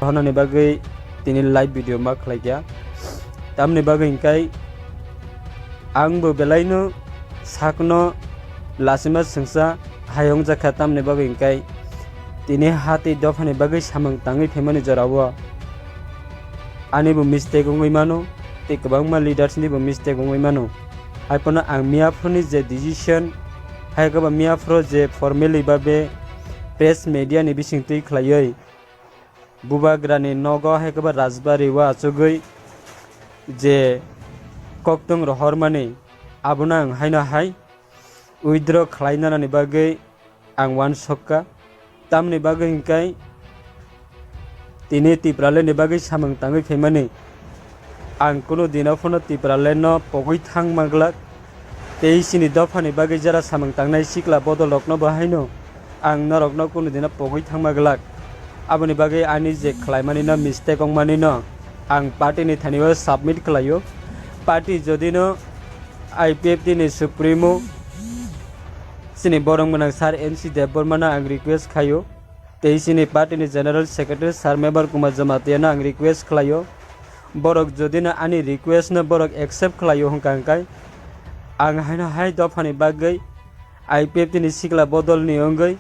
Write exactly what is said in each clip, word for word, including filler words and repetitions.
Honani bagwi tini live video ma khlaikha. Tamni bagwi hwnkhe ang bo belaino sakno lasima swngsa hai wngjakha, tamni bagwi hwnkhe tini ha tei dophani bagwi samung tangwi phaimani jorao ani bo mistake wngwi mano, tei kwbangma leaders ni bo mistake wngwi mano. Haiphano ang miyaphurni je decision, hai khe bo miyaphuro je formally babe press media ni bising twi khlaiwi Bubagrani nogo hai khe bo Rajbari o achugwi je koktwng rohormani, abono ang haino hai withdraw khlai nanani bagwi ang uansukha. Tamni bagwi hwnkhe tini Tipraland ni bagwi samung tangwi phaimani. Ang kunu dino phano Tipraland no pogwi thangma glak, tei chini dophani bagwi jera samung tangnai sikla bodol rokno bo haino ang norokno kunu dino pogwi thangma glak. Aboni bagwi ani je khlaimani no mistake wngmani no ang party ni thani o submit khlaio. Party jodi no I P F T ni supremo chini borok mwnang Sir N C Debbarma no ang request khaio. Tei chini party ni General Secretary Sir Mebar Kumar Jamatia no ang request khlaio, borok jodi no ani request no borok accept khlaio hwnkha hwnkhe, ang haino hai dophani bagwi I P F T ni sikla bodol ni wngwi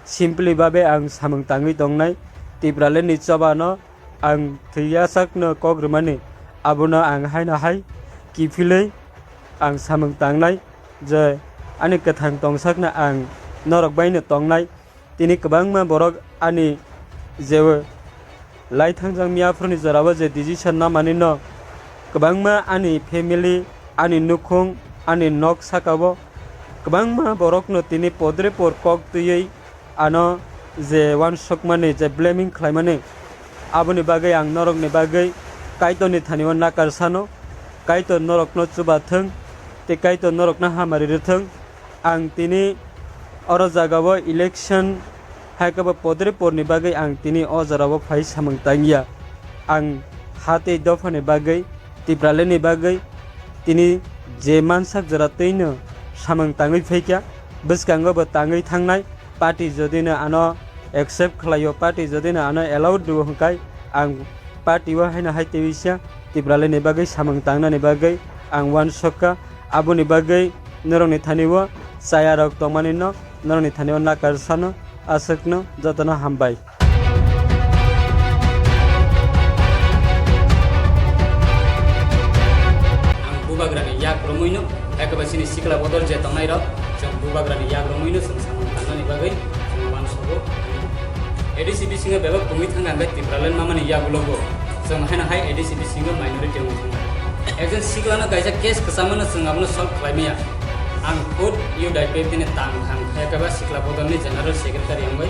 simply babe ang samung tangwi tongnai. Tipraland ni choba no ang thwi yachak no kok rwmani, abono ang haino hai kiphilwi ang samung tangnai, je ani kwthang tongsak no ang norok bai no tongnai. Tini kwbangma borok ani je lai thangjak miyaphurni jorao je decision namani no kwbangma ani family, ani nukhung, ani nok sakao kwbangma borokno tini podre por kok twiwi ano je uansukmani, je blaming khlaimani, aboni bagwi ang norokni bagwi Kaitorni thani o nakar sano. Kaitor norokno chuba thung tei Kaitor norokno hamari rwthung. Ang tini oro jagao election hai khe bo podre porni bagwi ang tini o jorao phai samung tangya. Ang ha tei dophani bagwi, Tipralandni bagwi tini je mansak jora twino samung tangwi phaikha, bwskango bo tangwi thangnai. Party jodi no ano accept khlaio, party jodi no ano allowed rwo hwnkhe ang party o haino hai twiwi sa Tipralandni bagwi samung tangnani bagwi ang uansukha. Aboni bagwi norokni thani o chaya rok tongmani no norokni thani o nakar sano, aswkno jotono hambai. Ang Bubagrani yak romwino, ekaba chini sikla bodol je tongnai rok, chwng Bubagrani yak romwino chwng samung tangnani bagwi chwng uansugo. A D C bisingo bebak tongwi thangkha hwnkhe Tipraland mamani yagulogo chwng haino hai A D C bisingo minority wngwi thangkha. Ekjon siklano kaisa case kwchamano chwng abono solve khlai maya. Ang khud youth I P F T ni tang thang khe ekaba sikla bodolni general secretary wngwi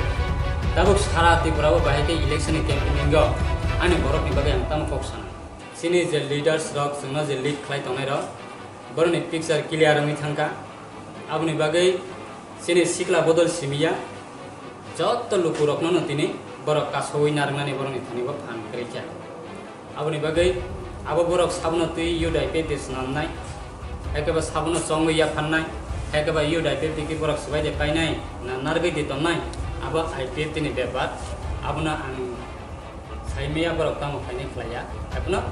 tabuk sara Tripura o bahai khe election ni campaigning o ani borokni bagwi ang tamo kok sanai. Chini je leaders rok, chwngno je lead khlai tongnai rok, borokni picture clear wngwi thangkha. Aboni bagwi chini sikla bodol simiya, jotto lukurokno no tini borok kasowi narwknani borokni thani bo phan kwrwi kha. Aboni bagwi abo borok sabono twi youth I P F T swnamnai, hai khe bo sabono chongwi yaphannai, hai khe bo youth I P F T khe borok swbai de painai, na narwgwi de tonnai, abo I P F T ni bepar, abono ang Saimaya borok tamo khainai khlaiya, haikhe no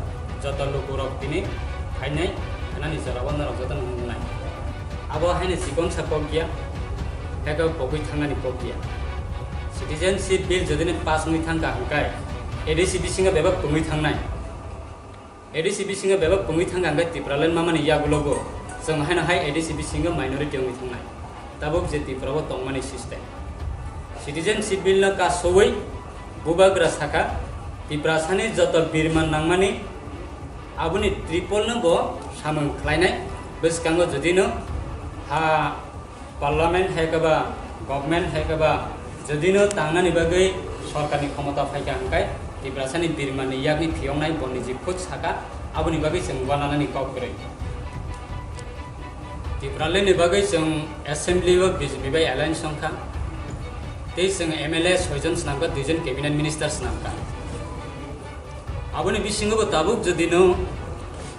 joto lukurok tini khainai khnani jorao norok jotono wngnai. Abo haino chikon sa kok ya, haikhe pogwi thangnani kok ya. Citizenship bill jodi no pass wngwi thangkha hwnkhe A D C bisingo bebak pungwi thangnai. A D C bisingo bebak pungwi thangkha hwnkhe Tipraland mamani yagulogo chwng haino hai A D C bisingo minority wngwi thangnai. Tabuk je Tripura o tongmani system. Citizenship bill no kasowi Bubagra sakha, Tiprasani joto birman nangmani aboni triple no bo samung khlainai. Bwskango jodi no ha parliament hai khe ba government hai khe ba jodi no tangnani bagwi sorkarni khomota phaikha hwnkhe Tiprasani birmanni yakni phiyoknai bo niji khud sakha, aboni bagwi chwng uananani kok kwrwi. Tipraland ni bagwi chwng assembly o B J P bai alliance wngkha. Tei chwng M L A soi jon swnamkha, dui jon cabinet minister swnamkha. Aboni bisingo bo tabuk jodi no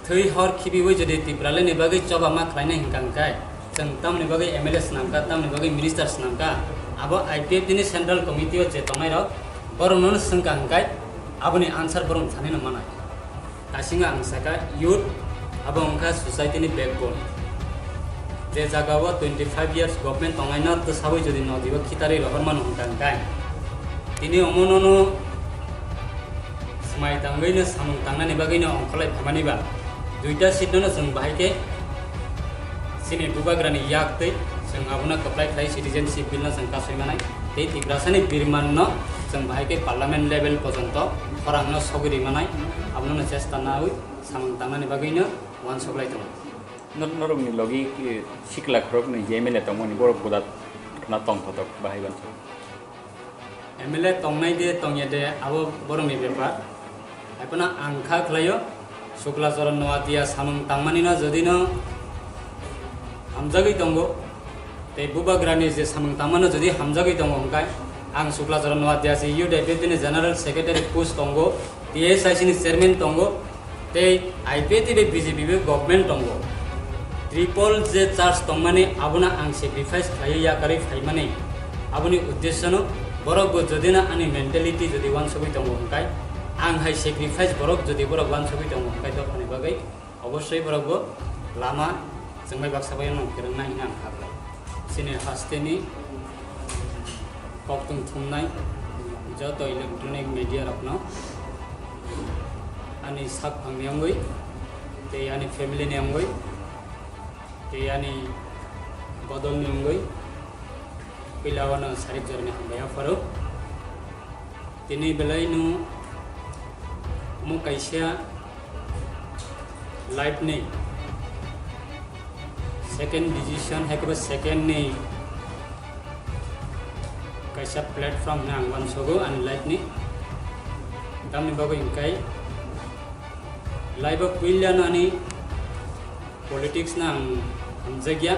thwi hor khibiwi jodi Tipraland ni bagwi choba ma khlainai hwnkha hwnkhe, chwng tamni bagwi M L A swnamkha, tamni bagwi minister swnamkha, abo I P F T ni central committee o je tongnai rok, borokno no swngkha hwnkhe, Aboni answer borok sanino manai. Kasinga ang saka youth abo wngkha society ni backbone. Je jaga o twenty five years government tongnaino twsabwi jodi nodibo khitarwi rohormano hwnkha hwnkhe tini omonono swmai tangwino samung tangnani bagwino ongkholai phaimani ba duita seat nono chwng bahai khe chini bubagrani yak twi chwng abono kwplai khlai citizenship bill no chwng kasui manai tei Tiprasani birman no chwng bahai khe parliament level pojonto khorang no sogwi ri manai abono no chesta nawi samung tangnani bagwino uansuk lai tongo. Nor-, norokni logi, eh, sikla khoroknwi je M L A tongmani borok buda khna tong photok bahai bansa. M L A tongnai de tongya de abo borokni bepar. Haiphano ang kha khlaio, Sukla Charan Noatia samung tangmani no jodi no hamjagwi tongo, tei bubagrani je samung tangmano jodi hamjagwi tongo hwnkhe, ang Sukla Charan Noatia si U D P ni General Secretary post tongo, T S I C ni chairman tongo, tei I P F T bai B J P bai government tongo. Triple je charge tongmani abono ang sacrifice khlaiwi yakarwi phaimani aboni uddesyono borok bo jodi no ani mentality jodi uansugwi tongo hwnkhe, ang hai sacrifice borok jodi borok uansugwi tongo hwnkhe dophani bagwi obosoi borok bo lama chwngbai baksa bai no kwrwngnai hwnwi ang kha khlai. Chini hasteni koktwng thumnai joto electronic media rokno ani sak phangni wngwi tei ani family ni wngwi tei ani bodol ni wngwi puila o no sarik jorani hambai yapharo. Tini belai no omo kaisa life ni second decision, hai khe ba second ni kaisa platform hwnwi ang uansogo ani life ni. Tamni bagwi hwnkhe life o puila no ani politics no ang hamjakya.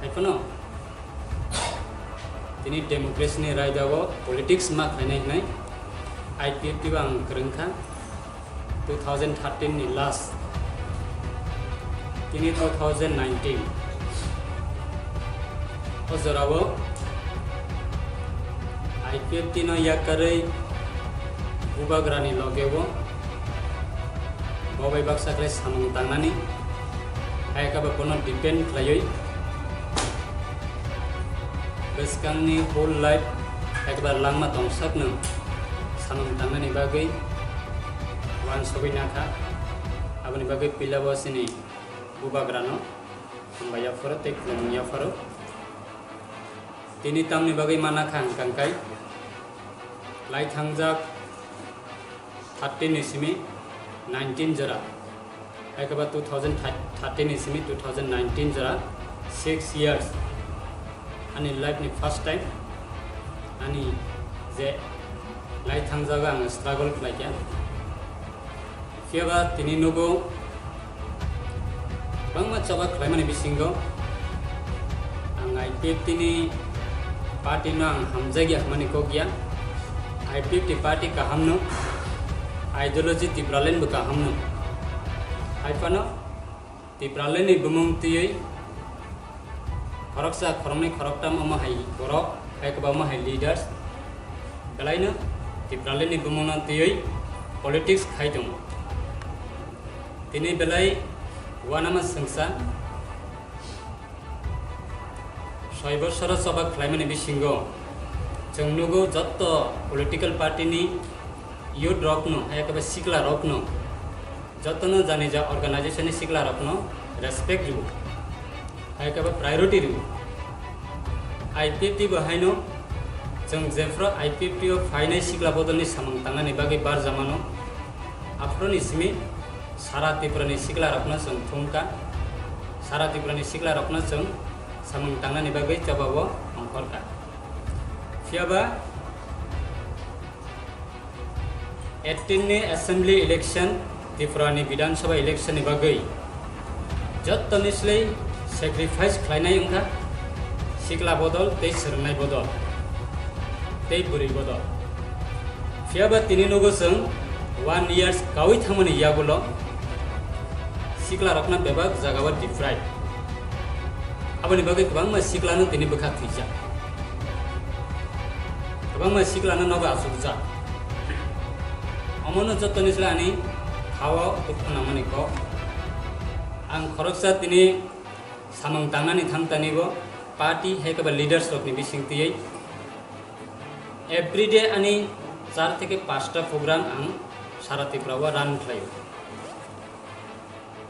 Haiphano tini democracy ni raida o politics ma khlainai hwnwi I P F T bo ang kwrwng kha. Two thousand thirteen ni last, tini two thousand nineteen o jorao I P F T no yakarwi bubagrani loge o bo bai baksa khlai samung tangnani hai khe bo bono depend khlaiwi bwskangni whole life hai khe bo langma tongsakno samung tangnani bagwi uansugwi nakha. Aboni bagwi puila bo chini bubagrano hambai yapharo tei khulumung yapharo. Tini tamni bagwi mana kha hwnkha hwnkhe lai thangjak thirteen ni simi nineteen jora, hai khe ba two thousand thirteen ni simi two thousand nineteen jora, six years ani life ni first time ani je lai thangjago ang struggle khlai kha. Phiya ba tini nugo kwbangma choba khlaimani bisingo ang I P F T ni party no ang hamjakya hwnmani kok ya. I P F T party kaham no, ideology Tipraland bo kaham no. Hai phano Tipraland ni bumung twiwi khoroksa, khoroknwi, khoroktam omo hai borok, hai kwbangma hai leaders belai no Tipraland ni bumung no twiwi politics khai tongo. Tini belai uanama swngsa soi bosoro choba khlaimani bisingo chwng nugo jotto political party ni youth rokno, hai khe sikla rokno, jotono jani ja organization ni sikla rokno respect rwo, hai khe priority rwo. I P F T bo haino chwng jephru I P F T o phainai sikla bodolni samung tangnani bagwi barjamano, aphuruni simi sara Tripurani sikla rokno chwng thumkha, sara Tripurani sikla rokno chwng samung tangnani bagwi chobao ongkhorkha. Phiya ba eighteen ni assembly election, Tripura ni Bidhan Sabha election ni bagwi jottoni slai sacrifice khlainai wngkha sikla bodol tei swrwngnai bodol tei bwrwi bodol. Phiya ba tini nugo chwng one years kaui thangmani yagulo sikla rokno bebak jaga o deprive. Aboni bagwi kwbangma sikla no tini bwkha thwijak. Kwbangma sikla no nogo achukjak. Omono jotoni sle ani hao dukhu nangmani kok. Ang khoroksa tini samung tangnani thangtanibo party hai khe ba leaders rokni bising twiwi everyday ani char theke pasta program ang sara Tripura o run khlaio.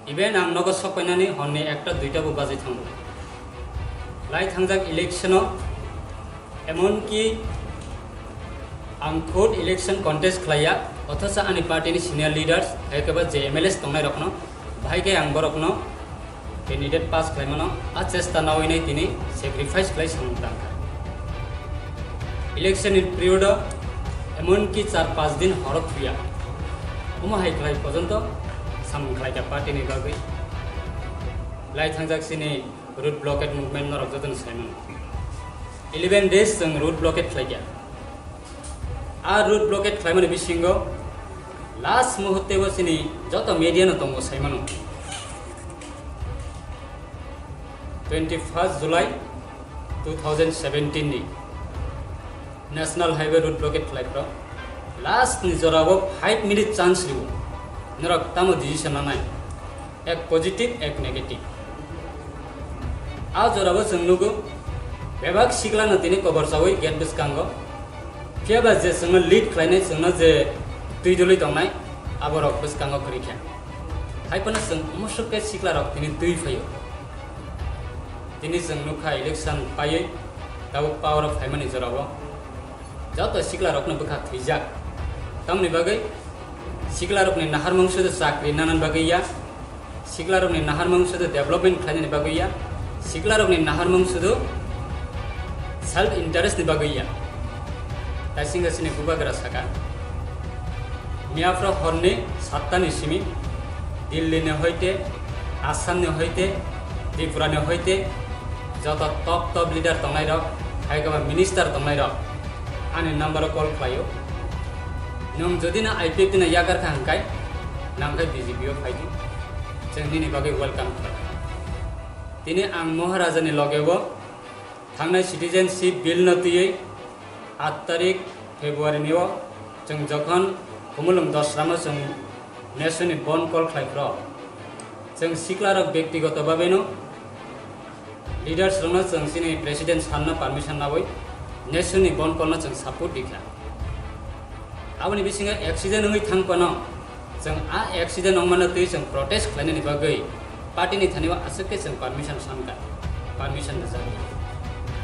Even ang nogo sokpainani honni ekta duita bo bajai thango. Lai thangjak election o, emonki ang khud election contest khlaiya, othocho ani party ni senior leaders, hai khe ba je M L As tongnai rokno, bahai khe ang borokno candidate pass khlaimano, a chesta nawi nai tini sacrifice khlai samung tangkha. Election ni period o emonki char panch din horo thuya. Omo hai khlai porjonto samung khlaikha party ni bagwi. Lai thangjak chini road blockade movement norok jotono saimano. Eleven days chwng road blockade khlaikha. A road blockade khlaimani bisingo last muhurte bo chini joto media no tongo saimano. Twenty first July two thousand seventeen ni National Highway road blockade khlai phro last ni jora o five minute chance riwo. Norok tamo decision nanai, ek positive, ek negative. A jora o chwng nugo bebak sikla no tini kobor chawi gate bwskango. Phiya ba je chwngno lead khlainai, chwngno je twi dului tongnai, aborok bwskango kwrwi kha. Hai phano chwng musuk khe sikla rok tini twi phaio. Tini chwng nukha election paiwi tabuk power o phaimani jora o joto sikla rokno bwkha thwijak. Tamoni bagwi sikla rokni naharmung sudu chakri nanan bagwi ya, sikla rokni naharmung sudu development khlainani bagwi ya, sikla rokni naharmung sudu self interest ni bagwi ya. Taisinga chini bubagra saka, miyaphro horni satta ni simi Delhi ni hoite, Assam ni hoite, Tripura ni hoite joto top top leader tongnai rok, hai khe ba minister tongnai rok ani number o call khlaio. Nwng jodi no I P F T no yagar kha hwnkhe, nang khe B J P o phai di, chwng nini bagwi welcome khlai. Tini ang Maharaja ni loge o thangnai citizenship bill no twiwi aat tarik February ni o chwng jokhon Khumulwng Dosram o chwng Nation ni bon call khlai phro, chwng sikla rok bektigoto babe no leaders rokno chwng chini president sir no permission nawi Nation ni bon call no chwng support di kha. Aboni bisingo accident wngwi thang phano chwng a accident wngmano twi chwng protest khlainani bagwi party ni thani o aswk khe chwng permission sankha, permission rwjakya.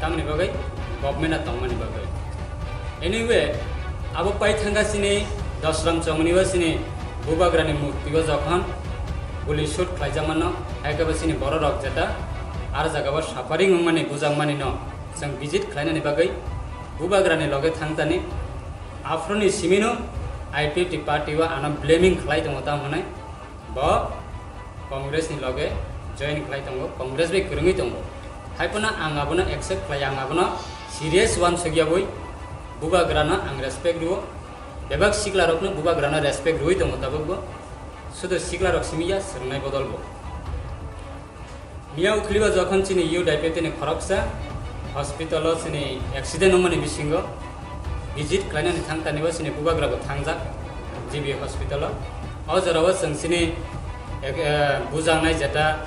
Tamoni bagwi government o tongmani bagwi. Anyway, abo pai thangkha chini Dosram Chongni o chini bubagrani murti o jokhon guli shoot khlaijakmano, hai khe bo chini borok rok jeta ar jaga o suffering wngmani, bujakmani no chwng visit khlainani bagwi bubagrani loge thangtani. Aphuruni simino I P F T party o ano blaming khlai tongo, tamo hwnwi bo Congress ni loge join khlai tongo, Congress bai kwrwngwi tongo. Hai phano ang abono accept khlai, ang abono serious uansukyawi bubagrano ang respect rwo, bebak siklarokno bubagrano respect rwwi tongo tabukbo, sudu siklarok simi ya, swrwngnai bodol bo. Miya ukhliba jokhon chini youth I P F T ni khoroksa hospital o chini accident wngmani bisingo visit khlainani thangtani o chini bubagra bo thangjak G B hospital o. O jora o chwng chini ek-, eh, bujaknai jeta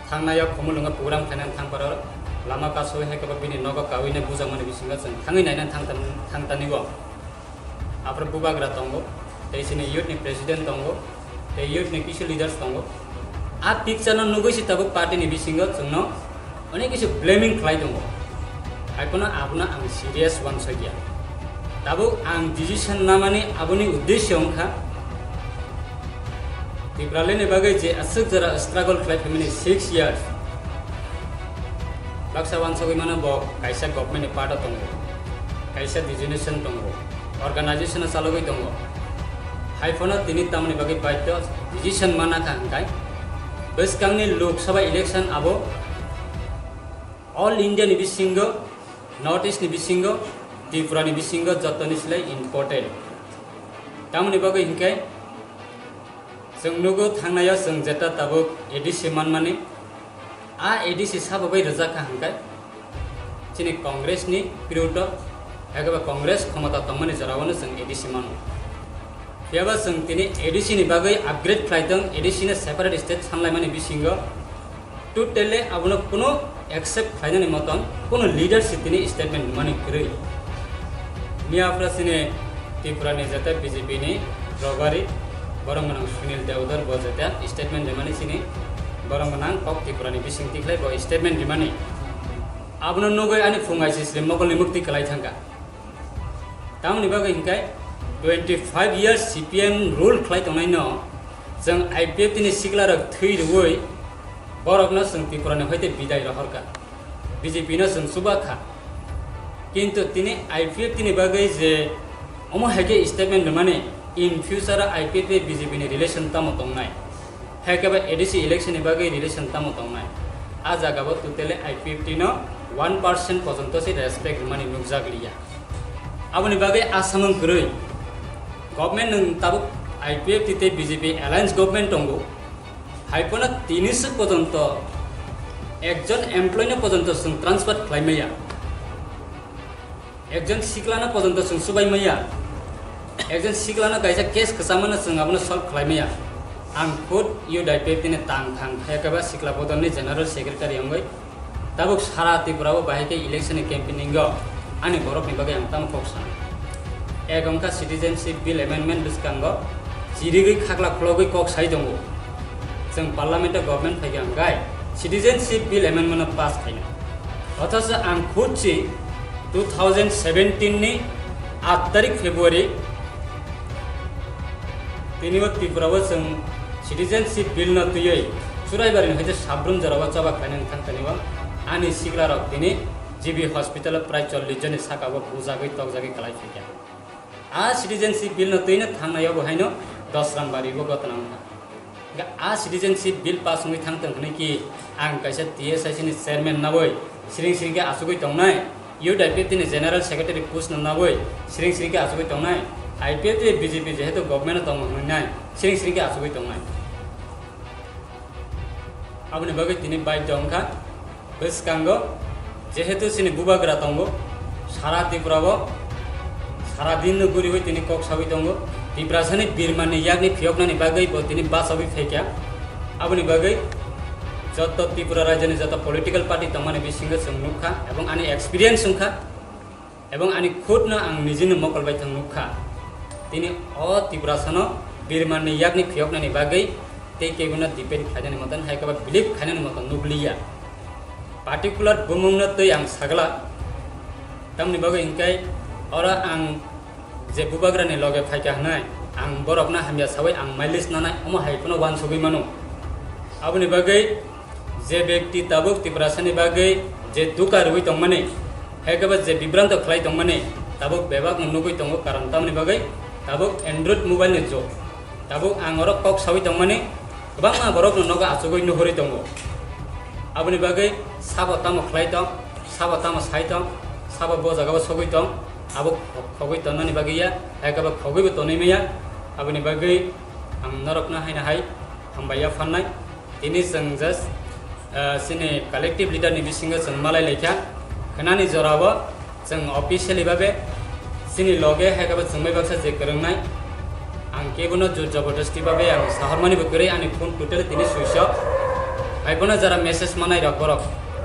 thangnai o Khumulwngo program khlainani thangpharo lama kasu hai khe bo bini nogo kaui nai bujakmani bisingo chwng thangwi nainani thangtan-, thangtani o. Aphuru bubagra tongo, tei chini youth ni president tongo, tei youth ni kisu leaders tongo. A picture no nugwi se tabuk party ni bisingo chwngno onek kisu blaming khlai tongo. Hai phano abono ang serious uansukya. Tabuk ang decision namani aboni uddesyo wngkha, Tipraland ni bagwi je aswk jora struggle khlai phaimani six years, baksa uansugwi mano bo kaisa government ni part o tongo, kaisa designation tongo, organization o chalogwi tongo. Hai phano tini tamoni bagwi baidhyo decision mana kha hwnkhe bwskangni Lok Sabha election abo all India ni bisingo, North East ni bisingo, Tripura ni bisingo jotoni slai important. Tamoni bagwi hwnkhe chwng nugo thangnai o chwng jeta tabuk A D C manmani, a A D C sabo bai rwjak kha hwnkhe chini Congress ni period o, ekaba Congress khomota tongmani jora o no chwng A D C mano. Phiya ba chwng tini A D C ni bagwi upgrade khlai tong, A D C no separate state sanlaimani bisingo totally abono kuno accept khlainani moton kuno leadership tini statement mani kwrwi. Miya phra chini Tripura ni jeta B J P ni robari borok gwnang Sunil Deodar bo jeta statement rimani chini borok gwnang kok Tripura ni bising tikhlai bo statement rimani. Abono nugwi ani phung I C C mokol ni mukti kwlai thangkha. Tamoni bagwi hinkhe twenty five years C P M rule khlai tongnaino chwng I P F T ni siklarok thwi rwui borokno chwng Tripura ni hoite bidai rohorkha, B J P no chwng chuba kha. Kintu tini I P F T ni bagwi je omo hai khe statement rwmani, in future o I P F T bai B J P ni relation tamo tongnai? Hai khe ba A D C election ni bagwi relation tamo tongnai? A jaga bo totally I P F T no one percent pojonto se respect rwmani nukjak liya. Aboni bagwi a samung kwrwi government nwng tabuk I P F T tei B J P alliance government tongo. Hai phano tini swk pojonto ekjon employee no pojonto chwng transfer khlai maya. Ekjon siklano pojonto chwng chubai maya, ekjon siklano kaisa case kwchamano chwng abono solve khlai maya. Ang khud youth I P F T ni tang thang khe khe ba sikla bodolni general secretary wngwi tabuk sara Tripura o bahai khe election ni campaigning o ani borokni bagwi ang tamo kok sanai. Ek wngkha citizenship bill amendment bwskango chirigwi khakla khulogwi kok sai tongo. Chwng parliament o government phaikha hwnkhe citizenship bill amendment no pass khaina. Othocho ang khud si two thousand seventeen ni aat tarik February tini o Tripura o chwng citizenship bill no twiwi Churaibari ni hoite Sabrum jora o choba khlainani thang thani o ani sikla rok tini G B hospital o prai chollish joni saka o bujagwi tokjagwi kwlai phaikha. A citizenship bill no twino thangnai o bo haino Dosrambari o gotna wngkha. Hingke a citizenship bill pass wngwi thang tong hwnwi ki ang kaisa T S I C ni chairman nawi siring siring khe achugwi tongnai, youth I P F T ni general secretary post no nawi siring siring khe achugwi tongnai, I P F T B J P jehetu government o tongo hwnwi nai siring siring khe achugwi tongnai. Aboni bagwi tini baidhyo wngkha. Bwskango jehetu chini bubagra tongo, sara Tripura o sara din no guriwi tini kok sawi tongo. Tiprasani birmani yakni phiyoknani bagwi bo tini bachawi phaikha. Aboni bagwi joto Tripura rajyoni joto political party tongmani bisingo chwng nukha ebong ani experience wngkha. Ebong ani khud no ang nijini mokol bai thang nukha. Tini o Tiprasano birmani yakni phiyoknani bagwi tei kebono depend khlainani motan hai khe ba believe khlainani motan nukliya. Particular bumungno twi ang sagla, tamni bagwi hinkhe oro ang je bubagrani loge phaikha hwnwi ang borokno hamya sawi ang mileage nanai omo hai phano uansugwi mano. Aboni bagwi je bekti tabuk Tiprasani bagwi je duka rwui tongmani, hai khe ba je bibranto khlai tongmani, tabuk bebakno nugwi tongo, karon tamni bagwi tabuk Android mobile ni jug. Tabuk ang oro kok sawi tongmani, kwbangma borokno nogo achugwi nuhurwi tongo. Aboni bagwi sabo tamo khlai tong, sabo tamo sai tong, sabo bo jagao sogwi tong, abo khogwi tongnani bagwi ya, hai khe ba khogwibo tonwi maya. Aboni bagwi ang norokno haino hai hambai ya phannai. Tini chwng just, ah, chini collective leader ni bisingo chwng malai laikha. Khnani jorao chwng officially babe chini loge hai khe bo chwng bai baksa je kwrwngnai. Ang kebono jor jabardasti babe ang sahormani bo kwrwi, ani phone totally tini switch off. Hai bono jara message manai rok borok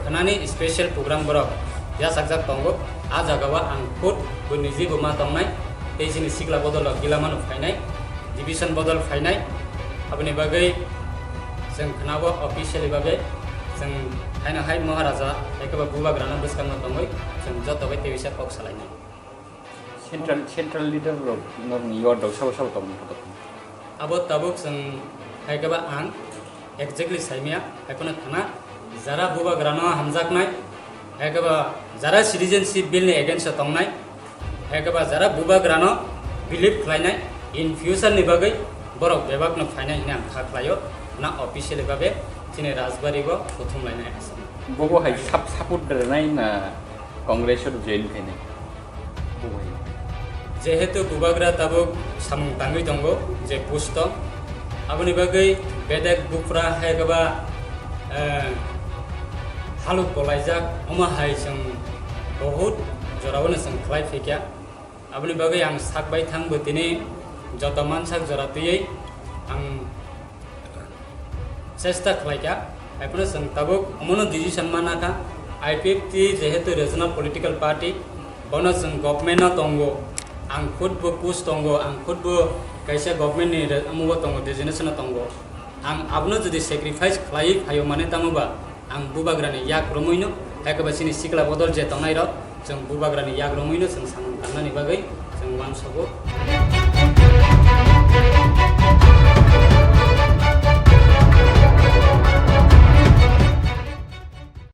khnani special program borok yachakjak tongo. A jagao ang khud bo niji bo ma tongnai tei chini sikla bodol rok gila mano phainai. Division bodol phainai. Aboni bagwi chwng khnabo officially babe chwng haino hai Maharaja hai khe ba bubagrano bwskango tongwi chwng joto bai tei bisa kok salainai. Central, central leader rok norokni yod rok sabo sabo tongmani kotor. Abo tabuk chwng hai khe ba ang exactly saimaya, hai phano thana jara bubagrano hamjaknai, hai khe ba jara citizenship bill ni against o tongnai, hai khe ba jara bubagrano believe khlainai, in future ni bagwi borok bebakno phainai hwnwi ang kha khlaio, na officially babe chini Rajbari bo kuthum lainai aswk. Bobo hai sap-, support rwnai na Congress o join khainai? Jehetu bubagra tabuk samung tangwi tongo je post o, aboni bagwi bedek buphra hai khe ba, eh, haluk bolaijak, omo hai chwng bahut jorao no chwng khlai phaikha. Aboni bagwi ang sak bai thang bo tini joto mansak jora twiwi ang chesta khlaikha. Haiphano chwng tabuk omono decision manakha, I P F T jehetu regional political party, bono chwng government-o tongo, ang khudbo push tongo, ang khudbo kaisa government-ni re-, omobo tongo, designation-o tongo. Ang abono jodi sacrifice khlaiwi phaio mane tamo ba ang bubagrani yak romwino, haikhe ba chini sikla bodol je tongnairok chwng bubagrani yak romwino chwng samung tangnani bagwi chwng uansogo.